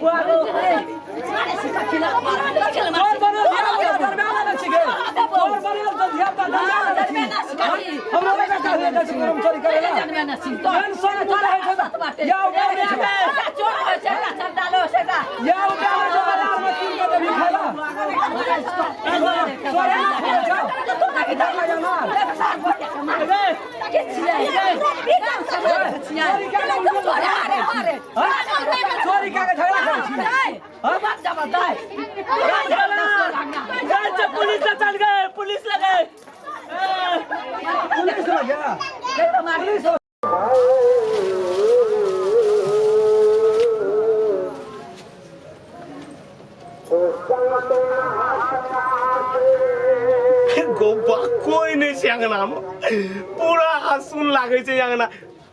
चोर बनल धिया दरमियाना नै छी गे चोर बनल त धिया पुता दरमियाना नै छी हमरा लगा कहले जाइ छी गरम चोरी करे ला टेंशन चोर होइ छै या उठाबै छै चोर होइ छै चंडालो छै या उठाबै छै बाजार में कीन के देबी खाइला चोरी के झगड़ा करै छी पुलिस चल गए पुलिस लगे पुलिस लगे पुलिस गोबा कोई नहीं छै अंगना में पूरा सुन लागे छै अंगना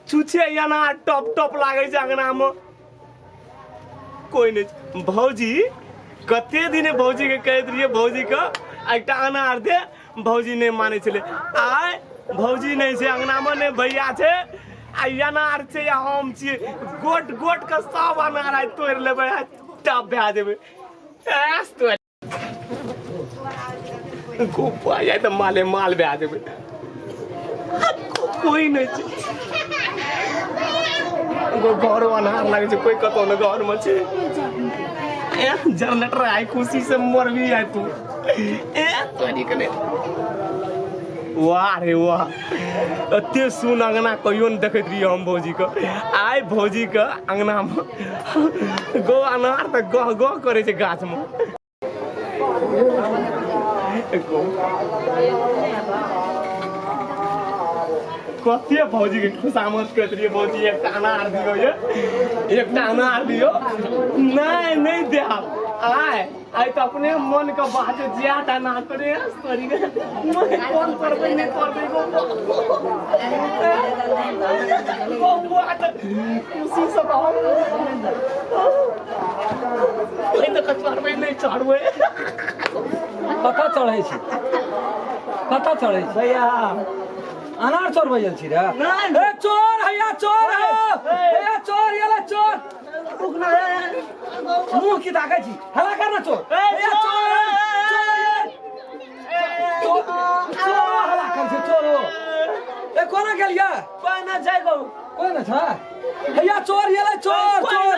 छुछे अना टप टप लागे छै अंगना में कोई नहीं भौजी कते दिन भौजी के कहैत रहिए भौजी के एकटा अनार दे भौजी नहीं मानै छलै आइ भौजी नहीं छै अंगना में नहीं भैया छै आ अनार छै आ हम छियै गोट गोट के सब अनार आइ तोड़ि लेबै आ टप भए जेबै ऐस तोड़ि गोपा आइ तऽ माले माल भए जेबै कोई नहीं छै घरो अन्हार लागै छै कोई कतौ ने घर में छै ए जनरेटर आइ खुशी से मरबी आइ तू ए तोरी कने वाह रे वाह एते सुन अंगना कहियो ने देखैत रहियै हम भौजी के आइ भौजी के अंगना में गो अनार तऽ गह गह करै छै गाछ में कते भौजी के खुशामद करैत रहियै भौजी एकटा अनार दियौ ये एकटा अनार दियौ नहि नहि देब आइ आइ तऽ अपने मन के बात ज्यादा अनार तोरे तोरी कोन करबै नहि करबै गो बौआ तऽ खुशी से तऽ हम ओहि तऽ चढ़बै नहि चढ़बै कतऽ चढ़ै छी कतऽ चढ़ै छी भैया अनार चोरबै गेल छी रे ए चोर हैया चोर हो हैया चोर ये चोर मुंह की ताकै छी हल्ला कर ना चोर हैया चोर चोर चोर चोर हल्ला कर छै चोर हो ए कोना गेलियै कोई ना छै गो कोई ना छै हैया चोर ये चोर चोर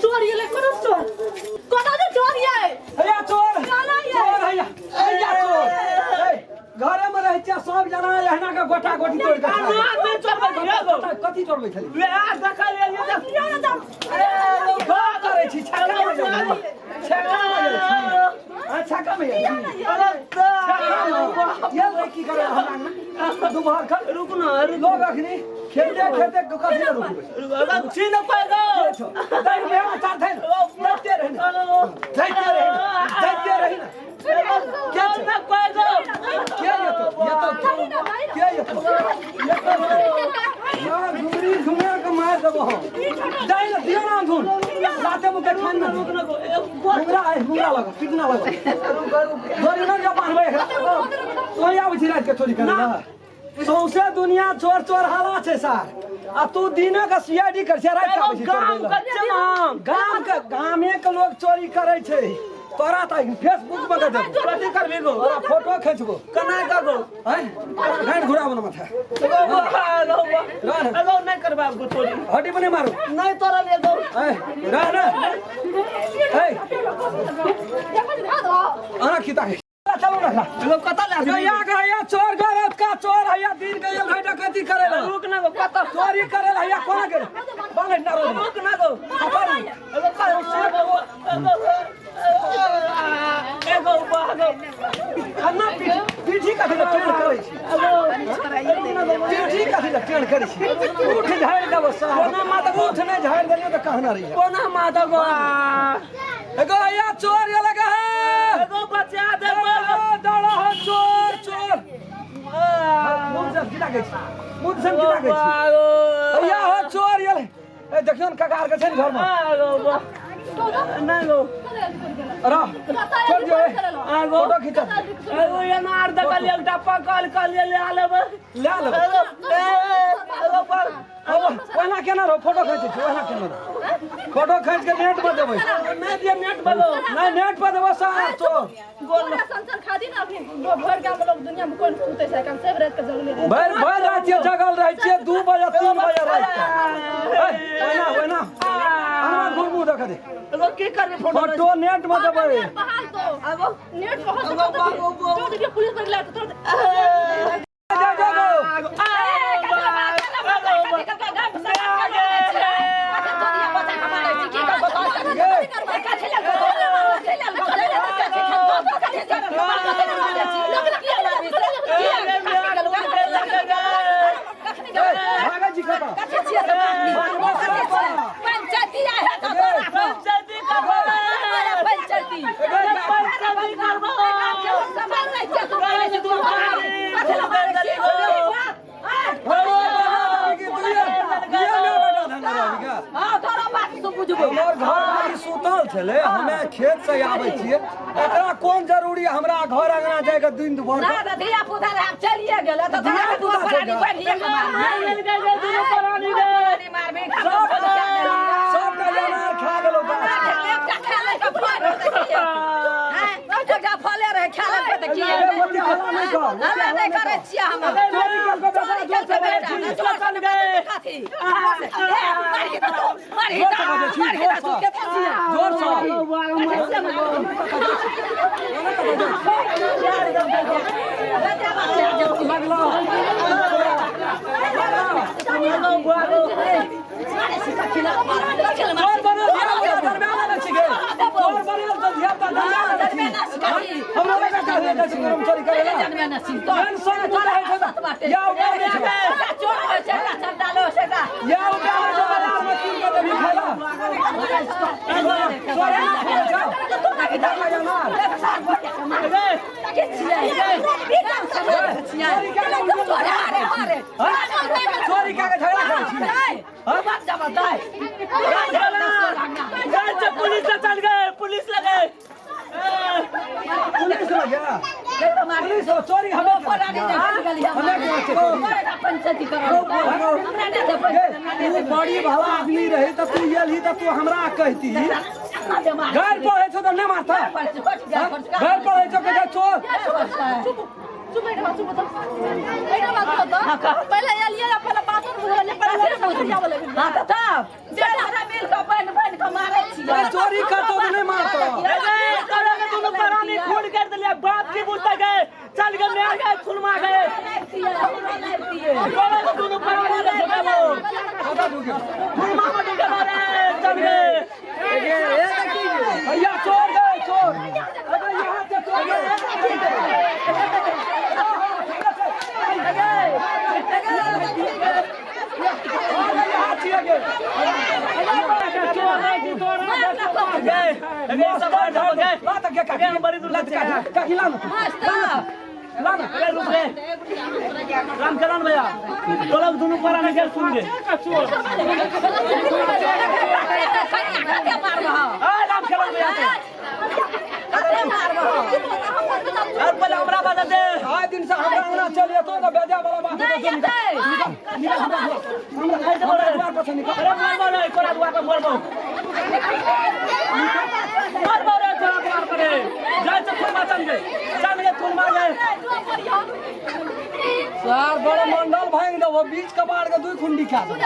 चोर ये कोनो चोर कोना जे चोर ये हैया चोर काला ये। चोर हैया हैया चोर ए घरे में रहै छियै सब जना एहना के गोटा गोटी तोड़ के खा अनार नहि चोरबै छियै गो। कथी तोड़बै छली वएह देखल एलियै तऽ गप करै छी छक्का में जाइ छी छक्का में जाइ छी आ छक्का में जाइ छी छक्का में ये रे की करे हमरा दुपहर खन रुक ना रुक लोग अखनी खेलते खेलते कथी ले रुकबै छी न पाइ गो के छौ दै में चार धैल जाइते रही ना जाइते रही ना जाइते रही ना के न पाइ गो के ये तो ये तो के ये तो ये तो यार घुमरी घुमा के मार देबो हम जाइ ना दियो ना धुन लाते मुके खान ना रुक न गो घुमरा आइ घुमरा लगा पिटना लगा धोरी ना जा बान्हबै एकरा तोही आबै छी राति के चोरी करे ला सौंसे दुनिया चोर चोर हाला छै सार आ तू दिने के सीआईडी कर छै राति के आबै छी गाम चोरबै ला। के छै हम गाम के गामे के लोग चोरी करै छै तोरा तऽ फेसबुक पर के देबो कथी करबी गो तोरा फोटो खिंचबो कना का गो हैं घाट घुराबो न माथा गो गो गो नहीं करबा गो चोरी हड्डी पर नहीं मारू नहीं तोरा ले गो ऐ रह ना ऐ आना खिता के चलो ना गो कत ले गया गया चोर गरत का चोर हैया दिन के भाई डकैती करे ला रुक ना गो कत चोरी करे ला हैया कोना गेल बांधे ना रोड रुक ना गो एगो एगो बागो खाना पीठी कथी ला टेढ़ करै छी पीठी कथी ला टेढ़ करै छी उठ झाड़ि देबो साहब कोना माता उठ नहि झाड़ि देलियौ तऽ कहना रहियै कोना माता गो एगो हैया चोर ये लगा है एगो बचा दे दौड़ा हो चोर चोर मुंह से गिरा गई मुंह से गिरा गई हैया हो चोर ये ए देखियौ ने काका आर के छै ने घर में नहीं गो रह छोड़ दियौ ए आगो फोटो खींच एगो अनार देखल एकटा पकल कल ले लेबै ले लेबै एगो पर अब ओहिना केना रहो फोटो खींचै छी ओहिना केना रहो फोटो खींच के नेट पर देबै। नहीं दिए नेट पर दो। नहीं नेट पर देबो सार चोर। गोल संसर खादी ना अभी भर गांव लोग दुनिया में कोन सुते छै कम सब रात के जगले भर भर रात के जगल रहै छियै 2 बजे 3 बजे रात के। ए ओना ओना अहाँ घुमू देख दे। लोग की करबे फोटो फोटो नेट में देबै। बहाल तो अब नेट बहुत तो देखिए पुलिस पर ला तो जा जा गो। हमर घर वाली सुतल छलै, हमे खेत से आबै छियै, एकरा कोन जरूरी हमरा घर अंगना जाय के दिन दुपहर ना त धिया पुता रे चलिए गेल त धिया पुता प्राणी बनिए के मार सब का अनार खा गेलो गाछ। एकटा खा ले के फल देखिए हां एकटा फले रहे खा ले त की हल्ला नहीं करै छियै हम। जोर से चोरी के झगड़ा करै छी। पुलिस चल गए, पुलिस लगे, पुलिस लगे, पुलिस चोरी हमें तू बड़ी भला आदमी रही त तू एलही त तू हमरा कहती। घर पर है छौ त नहीं मारता, घर पर है छौ के चोर। चुप बैठ चुप तो एना बात होता पहले एलिए पहले बात बुझल पहले हां त तब बेटा मिल के बन बन के मारै छी। चोरी करतो त नहीं मारतो। ए तोरा के दोनों प्राणी खून कर दिया, बाप की बुझता गए चल गए मैं गए खुलमा गए तोरा के दोनों प्राणी के झगड़ो खुलमा में ढुके मारे चल गए। ए देखी भैया चोर गए चोर, अरे यहां से चोर गए। रामचरण भैया तोरा दोनों प्राणी के सुन गे। रामचरण भैया और पहले हमरा बता दे, आए दिन से हमरा अंगना चल जेतो त बेजा वाला बात नहीं निकल निकल हमरा द्वार पर से निकल। अरे मरबो रे तोरा द्वार पर मरबो, मरबो रे तोरा द्वार पर रे। जाय त खुरमा चल गे, चल गे खुरमा गए। सार बड़ मंडल भांग देबो, बीच कबाड़ के दुई खुंडी खा देबो।